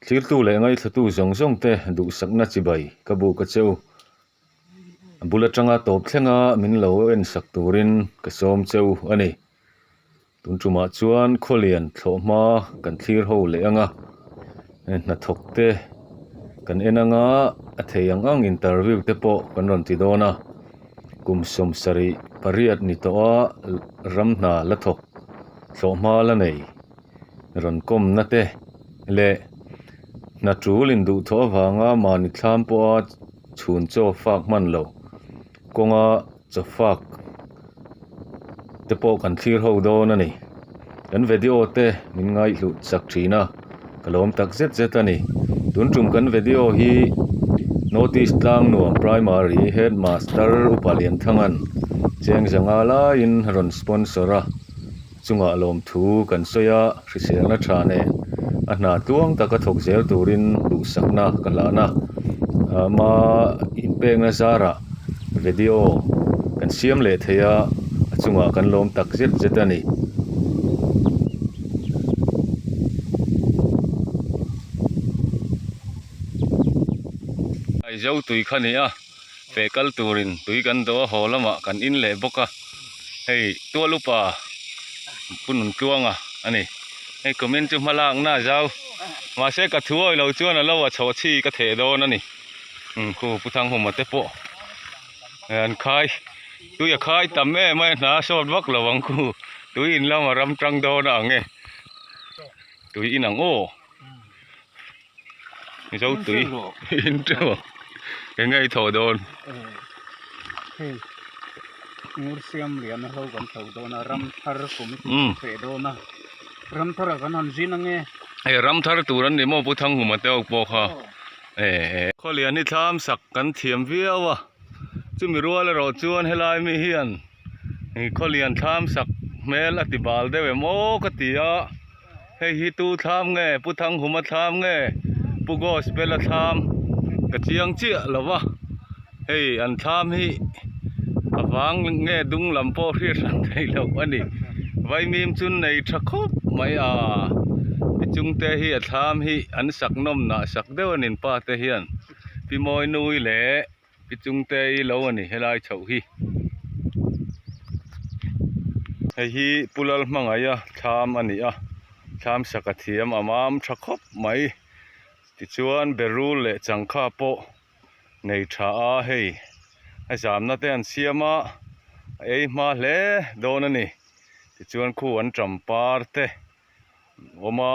Thlirtu leh ngaithlatu zawng zawng te duhsakna chibai ka buk a cheu. A bul atanga tawp thlenga min lo ensak turin ka sawm cheu a ni. Tun tumah chuan khawlian thlawh hma kan thlir ho leh ang a, hnathawk te kan en ang a, a thei ang ang interview te pawh kan rawn ti dawn a, kum sawmsarih pariat ni tawh a ram hna la thawk thlawh hma la nei rawn kawmna te leh hna tul induhthawh avanga mahni thlam pawha chhun chaw fak hman lo kawnga chaw fak te pawh kan thlir ho dawn a ni. Kan video te min ngaihluh chak thin a, ka lawm tak zet zet a ni. Tun tum kan video hi North East Tlangnuam Primary Headmaster Upa Lianthanga'n cheng zanga laiin rawn sponsor a. Chungah lawmthu kan sawi a, hriselna tha nen a hna tluang taka thawk zel turin duhsakna ka hlan a, ama inpekna zarah video kan siam leh thei a, a chungah kan lawm tak zet zet a ni. Aizawl tui kha ni a. Feh kal turin tui kan dawh a haw lamah kan in leh bawk a hei tual upa pu Nuntluanga a ni hei comment chu hma lakna a zau mahse ka thu awih lo chuan a lo a chhoh chhi ka theh dawn a ni umm khu pu Thanghuma te pawh an khai tui a khai tam em a hna a sawt vak lo ang khu tui in lama ram tang dawn a ang e tui in ang aw. Mizo tui in teuh eng nge i thawh dawn? Hei ngur siam lian a ho kan tho dawn a ram thar kum feh dawn a ram thar ah kan han zin ange. Hei ram thar tur an ni maw Pu Thanghuma te awk pawh kha e. Khawlian hi thlam sak kan thiam viau a chumi rual erawh chuan helai mi hian khawlian thlam sak hmel a ti bal deuh em aw ka ti a. Hei hi tu thlam nge Pu Thanghuma thlam nge Pu Gospel a thlam ka chiang chiah lo va hei an thlam hi a vang nge dung lam pawh hriat hran theih loh a ni vaimim chu nei tha khawp mai a ti chung te hi a thlam hi an sak nawm nah sak deuh a nin pa te hian Pi Mawinui leh Pi Chungte i lo a ni helai chhoh hi. Hei hi Pu Lalhmangaia thlam a ni a, thlam saka thiam a mam tha khawp mai. Tichuan berul leh changkha pawh nei tha a hei a zamna te an siam a, a ei hma hle dawn a ni. Tichuan khu an ṭam par te awm a,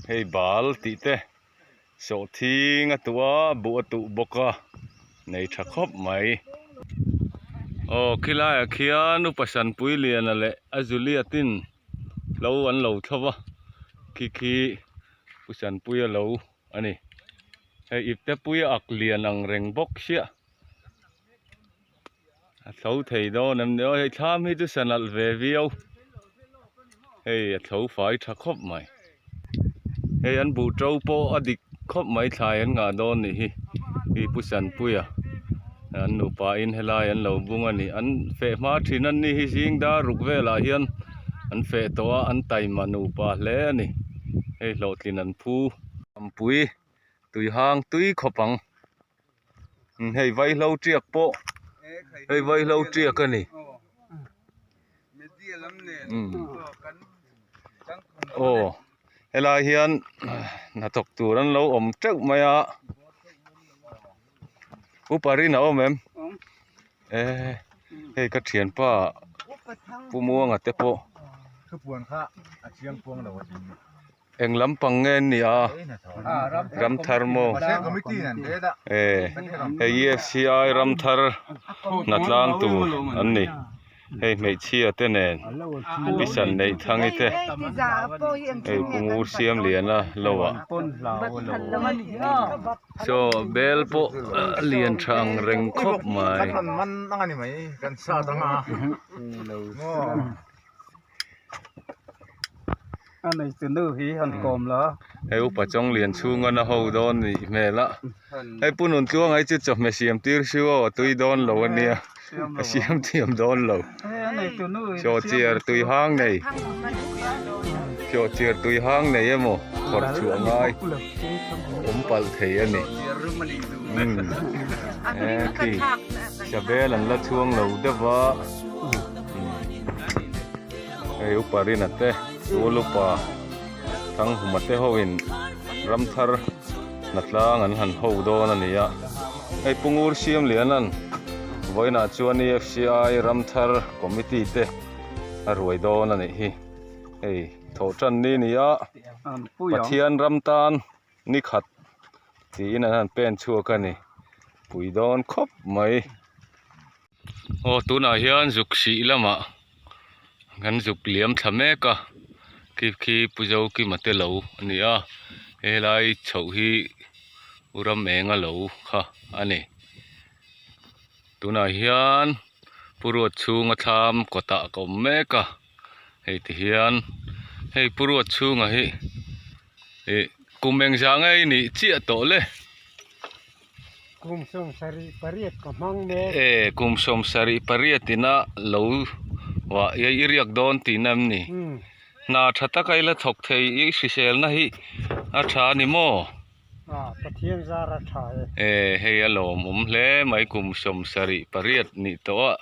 hei bal tih te. Sawhthing a tuh a, buh a tuh bawk a, nei tha khawp mai. Aw khilaiah khian upa Sanpui Liana leh a Juliet-in lo an lo thlo va, khi khi Pu Sanpuia lo a ni. Hei iptepui a ak lian ang reng bawk chiah. A thlo thei dawn em ni aw hei thlam hi chu sa nalh ve viau hei a thlo fai tha khawp mai hei an buh to pawh a dik khawp mai thlai an ngah dawn nih hi hei pu Sanpuia an nupa in helai an lo bung a ni an feh hma thin an ni hi zing dar ruk velah hian an feh tawh a an taima nupa hle a ni hei hlawhtlin an phu Ampui tui hang tui khawp ang. Hei vaihlo tiak pawh hei vaihlo tiak a ni aw helai hian hnathawk tur an lo awm teuh mai a upa rin a awm em e hei ka thianpa Pu Muanga te pawh. Eng lampang nge an nih a Ramthar maw e hei EFCI Ramthar hnatlang tur an ni hei hmeichhia te nen bisan neih thangi te hei Pu Ngur siam lian a lo ah saw bel pawh a lian tha ang reng khawp mai. A nei chu nu hi han kawm la. Hei upa chawng lian chhunga na ho dawn nih hmel a. Hei pu nun tluang ai chu chawhmeh siam tir su aw a tui dawn lo a nia. A siam thiam dawn lo. Chaw chiar tui hang nei. Sawhchiar tui hang nei emaw phawrh chhuah ngai awm palh thei a ni. Umm khi Chabel an la chhuang lo deuh va. Hei upa Rina te Tual upa Thanghuma te hoin ramthar hnatlang an han ho dawn a ni a. Hei Pu Ngur Siamliana'n vawiinah chuan EFCI ramthar committee te a ruai dawn a nih hi. Hei thawh tan ni ni a Pathian ram tan ni khat tiin an han pen chhuak a ni. Pui dawn khawp mai. Aw tunah hian zuk sih lamah kan zuk liam thla mek a khi khi Pu Zokima te lo a ni a helai chhoh hi U Ramenga lo kha a ni tunah hian Pu Ruatchhunga thlam kawtah ka awm mek a hei ti hian hei Pu Ruatchhunga hi ih kum engzah nge i nih chiah tawh le. Kum sawmsarih pariat ka hmang mek. E, kum sawmsarih pariat ina lo vah i i riak dawn tihna em ni? Hna tha taka i la thawk thei i hriselna hi a tha a ni maw? A, Pathian zar a tha e. E, hei a lawmawm hle mai kum sawmsarih pariat nih tawh a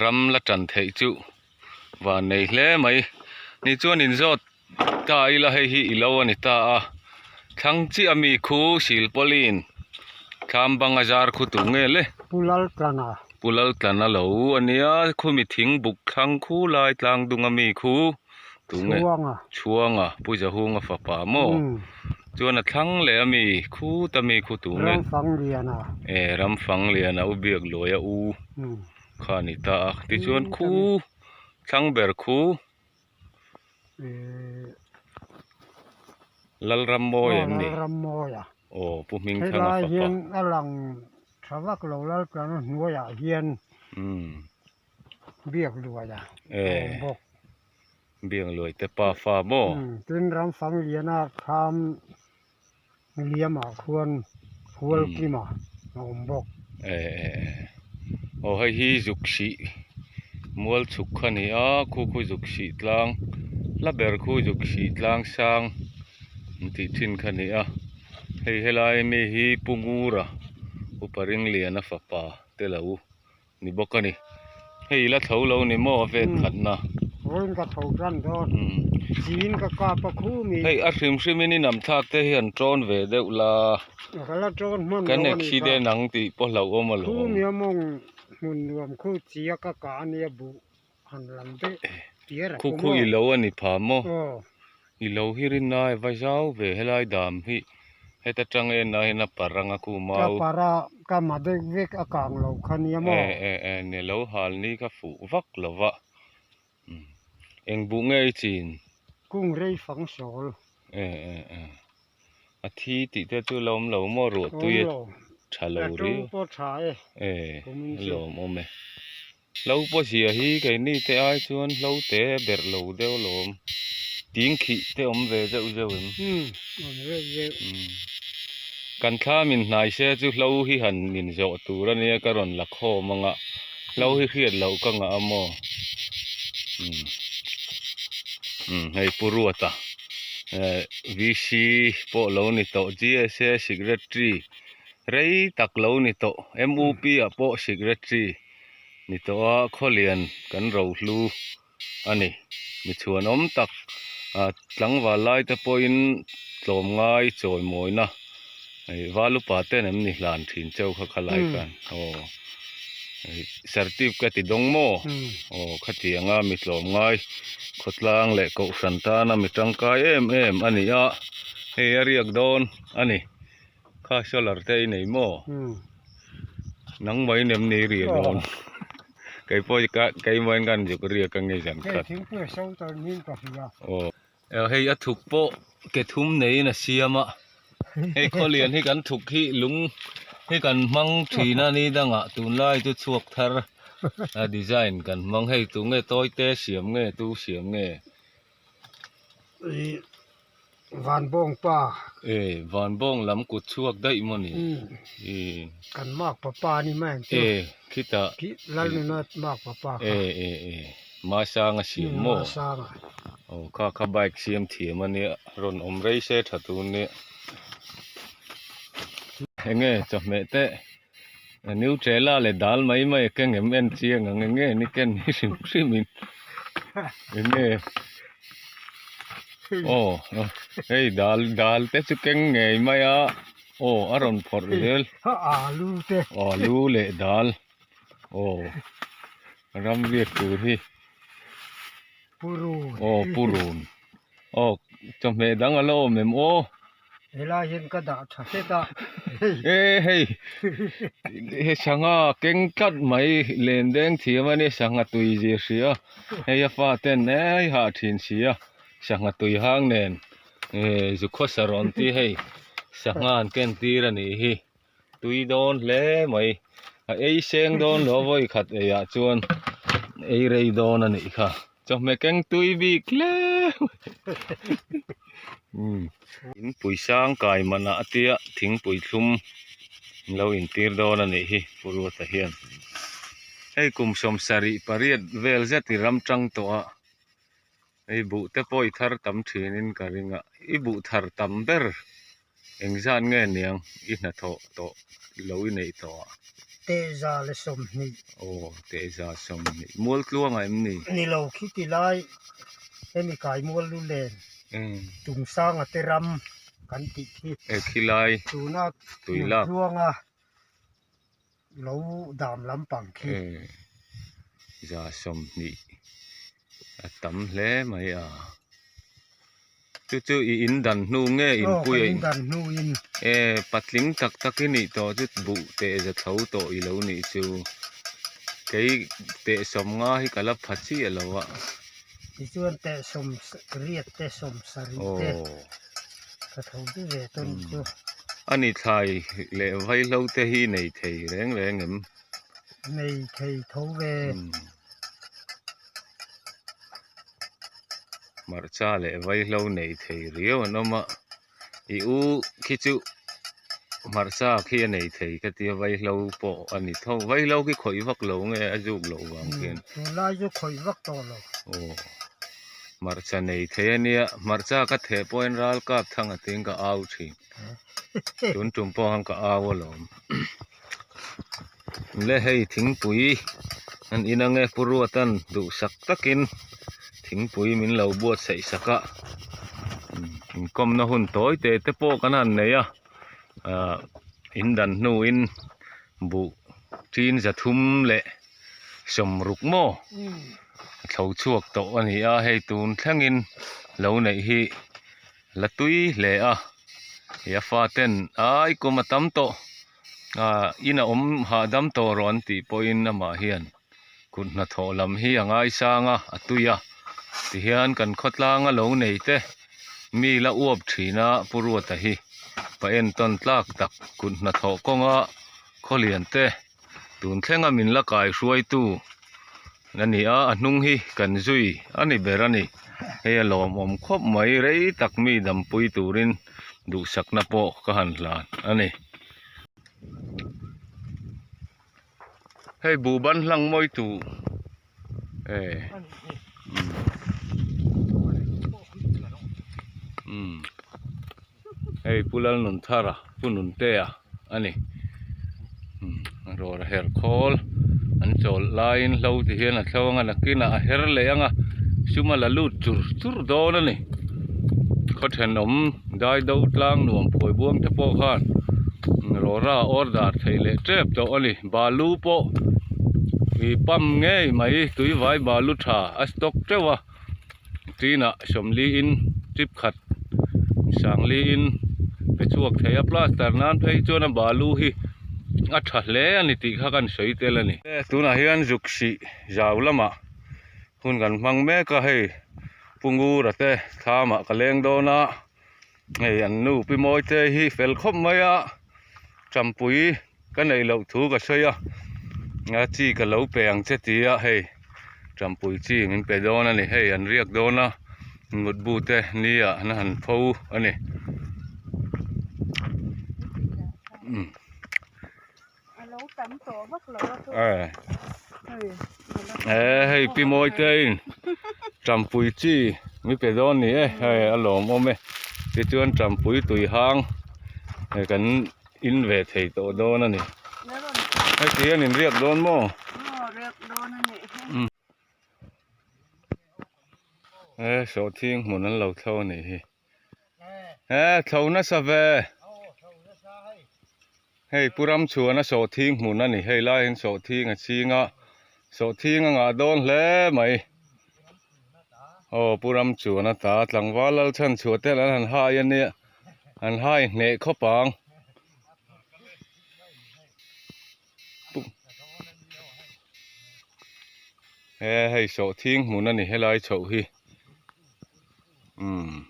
ram la tan theih chu van nei hle mai. Ni chuan inzawt Ta ila hei hi i lo a ni ta a, thlang chiah ami khu silpawlin thlam bang a zar khu tur nge le? Pu Laltlana. Pu Laltlana lo a nia, khumi thing buk thlang khu lai tlang dung ami khu tur nge? Chhuanga. Chhuanga, Pu Zahunga fapa maw? Chuan a thlang leh ami khu ta mi khu tur nge? Ramfangliana. E, Ramfangliana u Biakluaia u kha a ni ta a, tichuan khu thlang ber khu. Lalrammawi em ni? Lalrammawia. Aw Pu Hmingthanga Helai fapa. hian a lang tha vak lo Laltlana hnuaiah hian Biakluaia a awm bawk. Biakluai te pa fa maw? Tin Ramfangliana thlam Liamah khuan Hualkima a awm bawk. Aw hei hi zuk sih mual chhuk kha a ni a, khu khu zuk sih tlang hla ber khu zuk sih tlang sang an tih thin kha a ni a, hei helai mi hi Pu Ngura Upa Ringliana fapa te lo ni bawk a ni hei la tho lo ni maw a vet khat na vawiin ka tho tan dawn chin ka kap a khum i hei a hrim hrim in i nam thlak te hi an tawn ve deuh la ka la tawn hman kan accident ang tih pawh hlauhawm alawm khum i a mawng hmun nuam khu chi a ka kah a nia buh han lam deuh piar a khu khu i lo a ni pha maw i lo hi rin lai va zau ve helai dam hi heta tang en ah hian a par anga khu mau ka par a ka ma deuh vek a kang lo kha nia maw e e e ni lo hal ni kha fuh vak lo va eng buh nge i chin kung rei fang sawl e e e a thi tih te chu la awm lo maw ruah tui a tha lo riau e a lawmawm e. Hlo pawh zia hi keini te ai chuan hlo te berh lo deuh alawm. Ting khih te awm ve zeuh zeuh em? Umm awm zeuh zeuh. Umm kan thlam in hnai se chu hlo hi han in zawh tur ania ka rawn la khawm anga hlo hi hriat loh ka ngah a maw? Umm umm hei Pu Ruata eh VC pawh lo ni tawh GSA Secretary rei tak lo ni tawh MUP ah pawh Secretary Ni tawh a khawlian kan rohlu a ni. Mi chhuanawm tak ah tlangval lai te pawhin tlawmngai chawimawina ih val upa ten em ni hlan thin cheu kha kha lai khan aw ih sartip ka ti dawng maw aw khatianga mi tlawmngai khawtlang leh kohhran tana mi tangkai em em a ni a hei a riak dawn a ni. Kha solar te i nei maw? Nang mai nem ni riak dawn. Kei pawh ka keimah in kan zuk riak ang nge zan khat. Hei thingpui a so tar niin ka hria. Aw. Hei a thuk pawh ke thum neiin a siam a. Hei khawlian hi kan thuk hi lung hi kan hmang thin a ni dangah tunlai chu chhuak thar a design kan hmang hei tunge tawite siam nge tu siam nge. Ih Vanbawng pa. E Vanbawng lam kut chhuak daih maw ni? E. Kan mak papa ni mai ang chu. E khitah. Khi Lalnuna mak papa kha. E e e Masanga siam maw? Masanga. Aw kha kha bike siam thiam a nia rawn awm rei se tha tur nia enge chawhmeh te Nutella leh dal mai mai a keng em en chiang ang enge ni ken hi hrim hrim in enge aw hei dal dal te chu keng ngei mai a aw a rawn phawrh zel alu te alu leh dal aw ram riak tur hi. Purun. Aw purun. Aw chawhmeh dang a la awm em aw. Helai hian ka dah tha hret a. E hei he sangha keng tlat mai len deng thiam a ni sangha tui zir hria hei a fa ten ei hah thin si a sangha tui hang nen e zu khawsa rawn ti hei sangha an ken tir a nih hi. Tui dawn hle mai. A ei seng dawn lo vawi khat ei ah chuan ei rei dawn a nih kha. Chawhmeh keng tui bik hle mai. Umm thingpui sang kai manah a tia thingpui thlum an lo intir dawn a nih hi Pu Ruata hian. Hei kum sawmsarih pariat vel zet i ram tang tawh a. Hei buh te pawh i thar tam thinin ka ring a, i buh thar tam ber engzat nge niang i hnathawh tawh lo i neih tawh a? Tehza leh 20. Aw, tehza 20. Mualtluangah em ni? Ni lo, khiti lai hemi kai mual lu len Tungsanga te ram kan tih khi. E khilai tuna tui lak. Mualtluanga lo dam lampang khi. E za 20 a tam hle mai a. Chu chu i in dan hnu nge in pui a in. Aw ka in dan hnu in. E patling tak tak i nih tawh chu buh teh za tho tawh i lo nih chu. Kei teh 50 hi ka la pha chiah lo a. Tichuan teh sawm riat te 70 te ka tho bi ve tawh nih chu. A ni thlai leh vaihlo te hi nei thei reng reng em? Nei thei tho ve. Hmarcha leh vaihlo nei thei riau an awm a, i u khi chu hmarcha khi a nei thei ka tia vaihlo pawh a ni tho, vaihlo khi khawih vak lo nge a zuk loh vang khian. Tunlai chu khawih vak tawh lo. Aw hmarcha nei thei a nia, hmarcha ka theh pawhin ral kap thang a tiin ka au thin, tun tum pawh khan ka au alawm. Le hei thingpui an in ange Pu Ruatan duhsak takin thingpui min lo buatsaih sak a inkawmna hun tawi te te pawh kan han nei a ahh in dan hnuin buh ṭin 360 maw a thlo chhuak tawh a ni a hei tun thlengin lo neih hi la tui hle a ih a faten ai kum a tam tawh. Ah in a awm hahdam tawh rawh an tih pawhin amah hian kut hnathawh lam hi a ngaisang a, a tui a. Tihian kan khawtlanga lo nei te mi la uap thin a Pu Ruata hi pa entawn tlak tak kut hnathawh kawnga khawlian te tun thlenga min la kai hruaitu a ni a, a hnung hi kan zui a ni ber a ni. Hei a lawmawm khawp mai rei tak mi dampui turin duhsakna pawh ka han hlan a ni. Hei buh ban hlang mawi tu e umm hei Pu Lalnunthara Pu Nuntea a ni rawra her khawl an chawl laiin hlo ti hian a thlo anga nakinah a her leh anga sum a la lut chur chur dawn a ni khaw thenawm dai do tlang nuam phuai buang te pawh khan rawra order theih leh tep tawh a ni balu pawh ih pump ngei mai tuivai balu tha a stock teuh a tinah 40 in trip khat 40 in pe chhuak thei a plaster nan phei chuan a balu hi a tha hle a ni tih kha kan sawi tel a ni. Tunah hian zuk sih zau lamah hun kan hmang mek a hei Pu Ngura te thlamah ka leng dawn a hei an nu Pi Mawi te hi fel khawp mai a Champui ka neih loh thu ka sawi a a chi ka lo pe ang che ti a hei Champui chi min pe dawn a ni hei an riak dawn a mutbu te ni ah an han pho a ni. E hei Pi Mawi te in Champui chi. Mi pe dawn ni e hei a lawmawm e tichuan tampui tui hang hei kan in ve thei tawh dawn a ni heti hian in riak dawn maw he sawhthing hmun an lo thlo a nih hi he thlo nasa ve hei pu Ramchhuana sawhthing hmun a ni hei lai hian sawhthing a ching a sawhthing a ngah dawn hle mai aw pu Ramchhuana ta tlangval lal chhan chhuah te an han hai a nia an hai hneh khawp ang. He hei sawhthing hmun a ni helai chhoh hi umm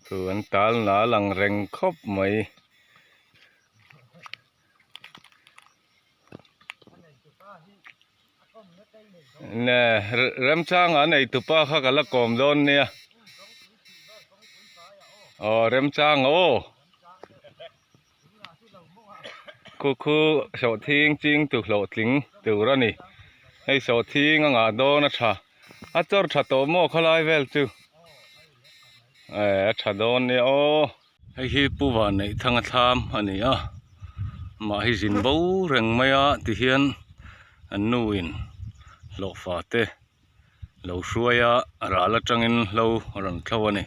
chu an tal na a lang reng khawp mai. Nge remchanga a nei tupa kha ka la kawm dawn nia aw remchanga aw khu khu sawhthing ching tu hlawhtling tur a ni hei sawhthing a ngah dawn a tha a chawr tha tawh maw khawlai vel chu eh a tha dawn nia aw. Hei hi Pu Vanneihthanga thlam a ni a, mah hi zin bo reng mai a tihian an nu in hlawhfa te lo hruai a ral atangin hlo a rawn thlo a ni.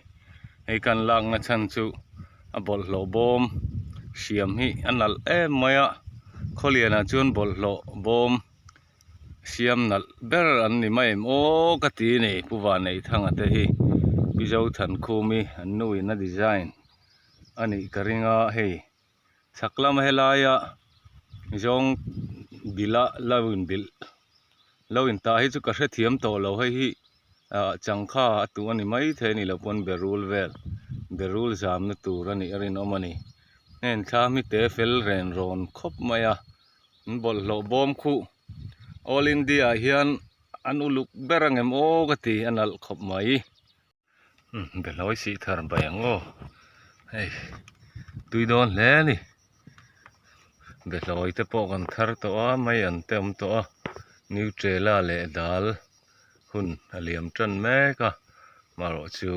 Hei kan lakna chhan chu a bawlhhlawh bawm siam hi a nalh em mai a, khawlianah chuan bawlhhlawh bawm siam nalh ber an ni mai em aw ka ti a ni Pu Vanneihthanga te hi Pi Zothankhumi an nu in a design a nih ka ring a hei chhak lama helaia zawng bila lo inbilh lo intah hi chu ka hrethiam tawh lo hei hi ah changkha a tuh a ni maithei a ni lo pawn berul vel berul zamna tur a nih a rinawm a ni heng thlam hi te fel ren rawn khawp mai a. An bawlhhlawh bawm khuh All India ah hian an uluk ber ang em aw ka ti a nalh khawp mai. Umm behlawi sih thar bai ang aw hei tui dawn hle a ni behlawi te pawh kan thar tawh a mai an te awm tawh a Nutrela leh dal hun a liam tan mek a marawh chu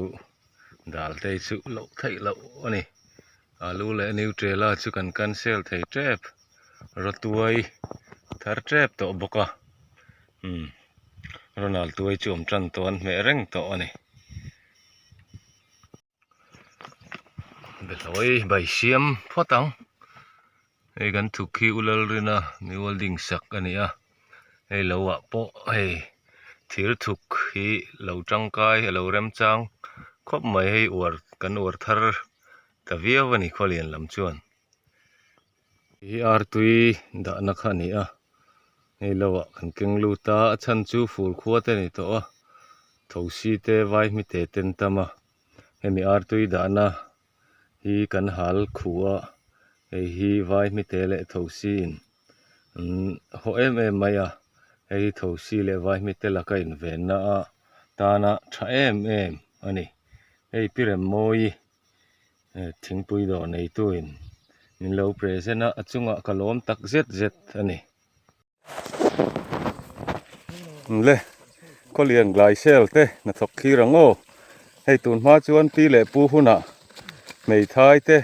dal te hi chu loh theih loh a ni. Alu leh Nutrela chu kan cancel thei tep rawtuai thar tep tawh bawk a umm Ronald tuai chu awm tan tawh an hmeh reng tawh a ni. Behlawi bai siam phawt ang hei kan thuk hi u Lalrina mi welding sak a ni a hei lo ah pawh hei thir thuk hi lo tangkai a lo remchang khawp mai hei uar kan uar thar ta viau a ni khawlian lam chuan. Hi artui dahna kha a ni a hei lo ah kan keng lut a a chhan chu fur khua te a ni tawh a thosi te vaihmite te an tam a hemi artui dahna hi kan hal khuh a hei hi vaihmite leh thosi in an haw em em mai a hei hi thosi leh vaihmite laka invenna a tana tha em em a ni hei pi Remmawi thingpui dawr neitu in min lo present a a chungah ka lawm tak zet zet a ni. Le khawlian Glaisel te hnathawk thlir ang aw hei tun hma chuan pi leh pu hunah hmeithai te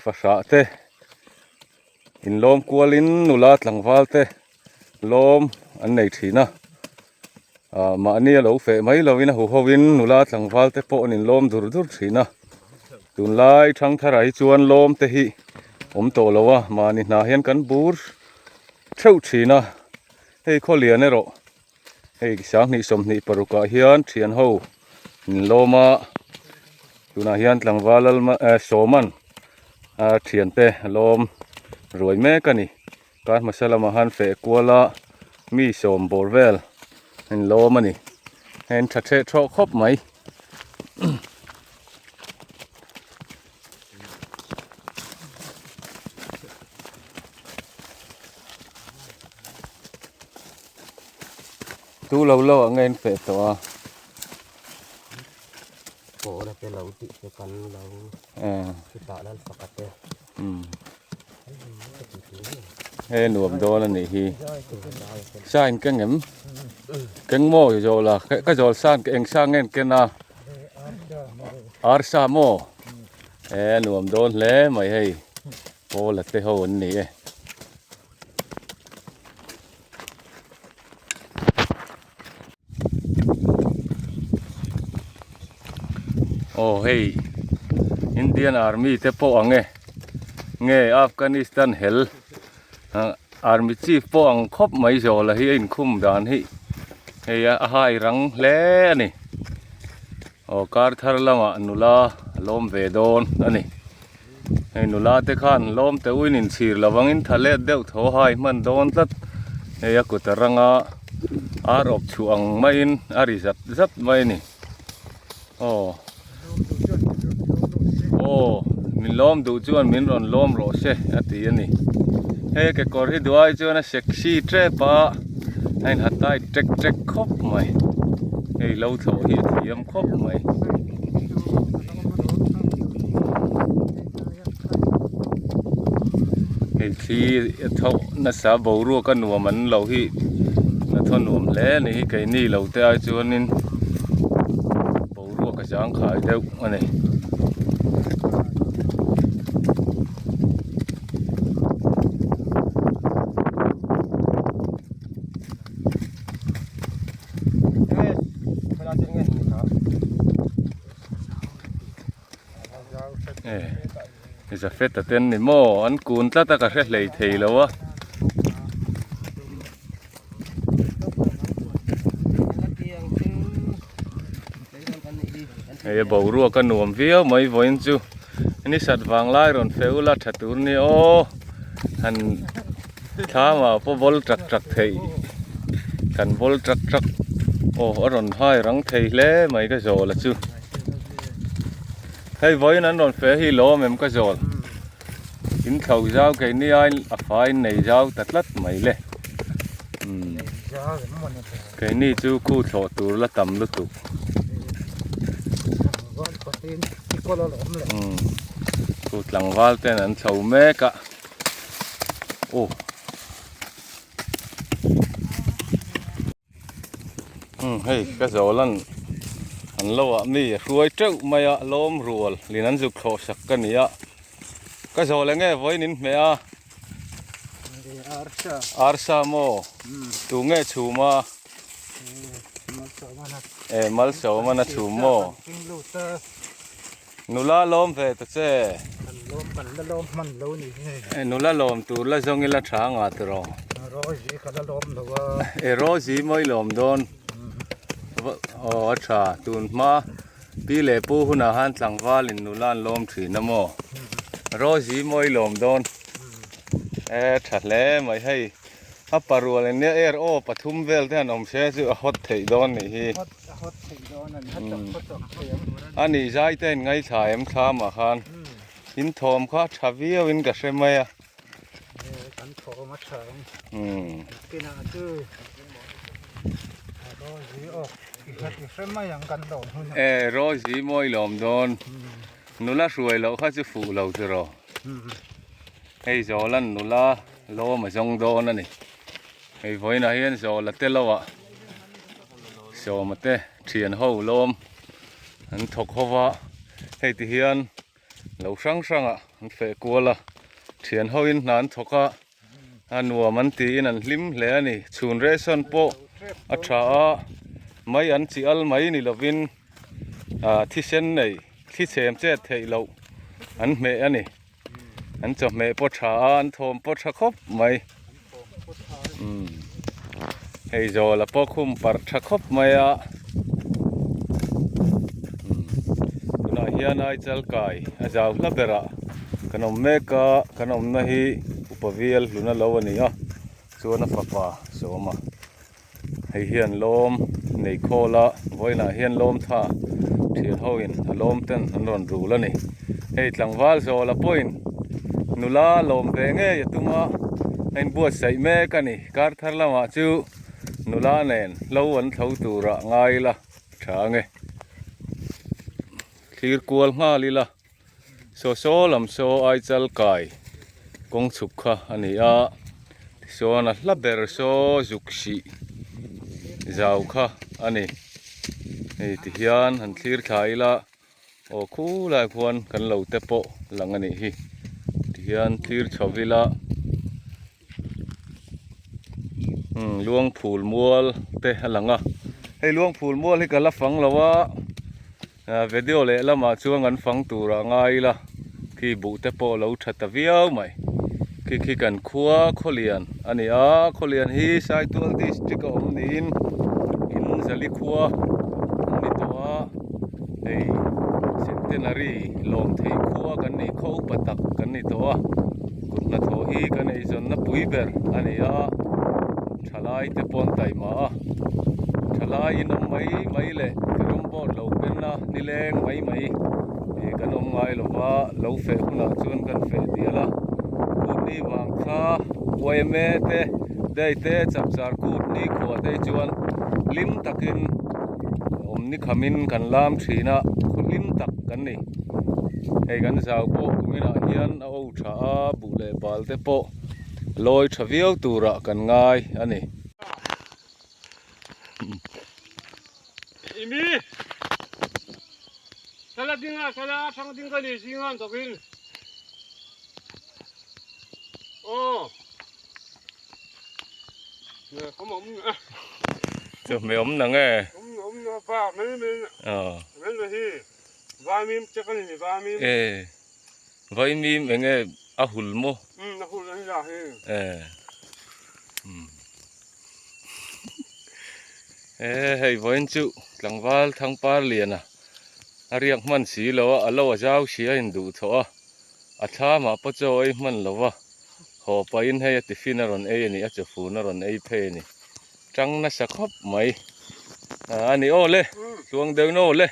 fahrah te inlawm kualin nula tlangval te lawm an nei thin a ah mahni a lo feh mai lovin a huho in nula tlangval te pawh an inlawm dur dur thin a tunlai thangthar ah hi chuan lawm te hi awm tawh lo a mahni hnah hian kan bur theuh thin a hei khawlian erawh hei sanghnih 26 ah hian thian ho inlawm a tunah hian tlangval sawman a thiante lawm ruai mek a ni. Kar hmasa lamah han feh kual a mi sawm bawr vel in lawm a ni hei an tha theh thawh khawp mai. Tu lo lo ah nge an feh tawh a. Pawla te lo tih te kan lo chutah lal faka te. He nuam dawn a nih hi. Sa in keng em? Keng maw i zawl a ka zawl san eng sang nge an ken a arsa maw e a nuam dawn hle mai hei pawl a te ho an ni e. Aw hei Indian army te pawh ang e nge Afghanistan hel ah army chief pawh ang khawp mai zawla hi a inkhum dan hi hei a hai rang hle a ni aw kar thar lamah nula a lawm ve dawn a ni hei nula te khan lawm teh uin inchhir lo angin tha let deuh tho hai hman dawn tlat hei a kut a rang a ar awp chhuah ang maiin a ri zat zat mai a ni aw aw min lawm duh chuan min rawn lawm rawh se a ti a ni hei kekawr hi duh ai chuan a sexy tep a a inha tight tek tek khawp mai hei lo thlawh hi a thiam khawp mai. Hei thli a tho nasa boruak a nuam an lo hi a thaw nuam hle a ni hi keini lo te ai chuanin boruak a zangkhai deuh a ni. Zafeta te an ni maw an kun tlat a ka hre hlei thei lo a. Hei a boruak a nuam viau mai vawiin chu ni sat vang lai rawn feh ula tha tur a ni aw han thlamah pawh bawl tak tak theih kan bawl tak tak aw a rawn hai rang thei hle mai ka zawl a chu hei vawiin an rawn feh hi lawm em ka zawl in thlo zau keini aiin a fai in nei zau ta tlat mai le umm keini chu khu thlawh tur la tam lutuk. Umm khu tlangval ten an chho mek a aw umm hei ka zawl an an lo ah mi a hruai teuh mai a lawm rual lin an zuk thlawh sak ka ni a ka zawl eng nge vawiin in hmeh a arsa maw tu nge chhum a e malsawm a chhum maw Nula lawm ve ta che. Kan lawm kan la lawm hman lo ni hi. E nula lawm tur la zawng ila tha nga tiraw. Rosie ka la lawm lo a. E Rosie mawi lawm dawn. Aw a tha tun hma pi leh pu hunah khan tlangval in nula an lawm thin a maw. Rosie mawi lawm dawn. E tha hle mai hei. A parual ania er aw pathum vel te han awm se chu a hot theih dawn nih hi. A nih zai te in ngaithla em thlam ah khan in thawm kha tha viau in ka hre mai a. Kan thawm a tha ang. Kinah chu Rosie aw i hre mai ang kan lawm hunah. E Rosie mawi lawm dawn. Nula hruai loh kha chu fuh lo tiraw. Hei Zawlan nula lawm a zawng dawn a ni. Hei vawiinah hian Zawla te lo ah Sawma te thian ho lawm an thawk ho va. Hei ti hian lo hrang hrang ah an feh kual a. Thian ho in hna an thawk a, a nuam an tiin an hlim hle a ni. Chhun ration pawh a tha a, mai an chi al mai ni lovin ah thisen nei thli chhem chet theih loh an hmeh a ni. An chawhmeh pawh tha a, an thawm pawh tha khawp mai. Umm hei zawla pawh khum parh tha khawp mai a. Umm tunah hian Aichal kai a zau hla berah kan awm mek a, kan awmna hi upa vial hluna lo a ni a, chuan a fapa sawma. Hei hian lawm nei khawl a, vawiinah hian lawm tha thian ho in a lawm ten an rawn rul a ni. Hei tlangval zawla pawhin nula lawm ve ngei a tum a, a inbuatsaih mek a ni. Kar thar lamah chu nula nen hlo an thlo turah ngai ila tha ange. Thlir kual nghal ila. Saw saw lam saw Aichal kai kawng chhuk kha a ni a, tichuan a hla ber saw zuk sih Zau kha a ni. Hei ti hian han thlir thla ila aw khulai khuan kan lo te pawh lang a nih hi. Ti hian thlir chho ila umm luang phul mual te a lang a. Hei luang phul mual hi ka la fang lo a. Video leh lamah chuan kan fang tur ah ngai ila khi buh te pawh lo tha ta viau mai. Khi khi kan khua Khawlian a ni a, Khawlian hi Saitual district a awm niin in Zali khua an ni tawh a, hei Centenary lawm thei khua kan nih khaw upa tak kan ni tawh a, kut hnathawh hi kan eizawnna pui ber a ni a. Thalai te pawn taima a, thalai in awm mai mai leh carrom board lo pen a nileng mai mai ih kan awm ngai lo va, lo feh hunah chuan kan feh dial a, kut ni vang kha yma te day te chapchar kut ni khuah te hi chuan hlim takin awm ni khamin kan lam thin a, khaw hlim tak kan ni. Hei kan zau pawh kuminah hian a o tha a, buh leh bal te pawh. Lawi tha viau turah kan ngai a ni. Imi Sala dinga sala thang ding ka ni zingan takin aw ne kom om a Chu hmeh awm na nge? Om om na pa mai mai mai mai hi vaimim che ka ni vaimim. E Vaimim eng nge a hul maw? Umm a hul a ni la hi. Eh umm e hei vawiin chu tlangval thangpar lian a a riak hman si lo a a lo a zau si a induh thawh a a thlamah pawh chaw ei hman lo va haw pahin hei a tiffin a rawn ei a ni a chawfun a rawn ei phei a ni tang nasa khawp mai a ni aw le tluang deuh in aw le.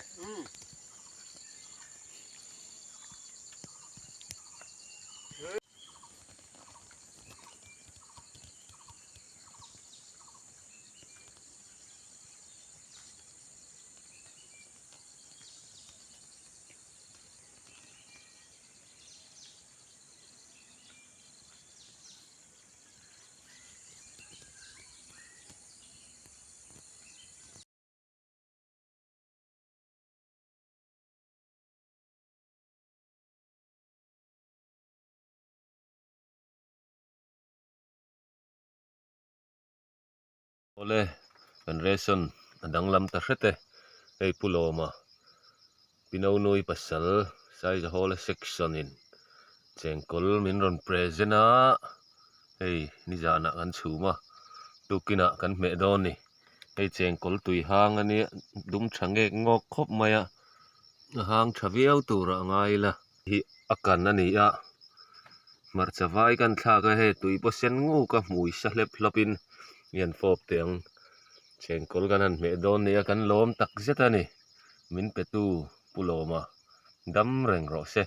Awle kan ration a danglam ta hret e hei Pu Lawma Pinonui pasal Saizahawla section in chengkawl min rawn present a hei nizanah kan chhum a tukinah kan hmeh dawn a ni hei chengkawl tui hang a nia dum tha ngek ngawk khawp mai a. A hang tha viau tur a ngai ila hi a kan a ni a hmarcha vai kan thlak a hei tui pawh sen nguk a hmui sa hlep hlawp in i han fawp teh ang chengkawl kan han hmeh dawn nia kan lawm tak zet a ni min pe tu Pu Lawma dam reng rawh se.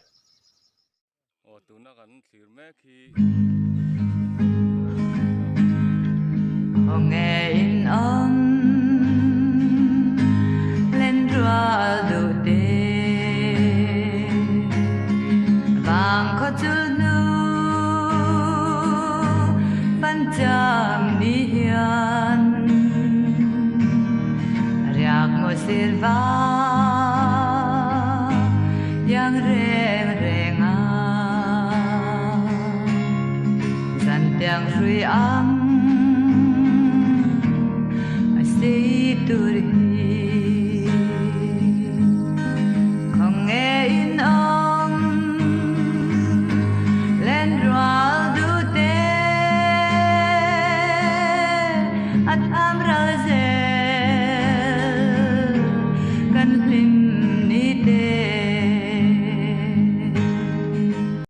Aw tuna kan thlir mek hi. Aw nge in awm len rual duh te vang khaw chul hnu fan chang ni hian riak maw sir va iang reng reng a zan tiang hrui ang a sei tur hian.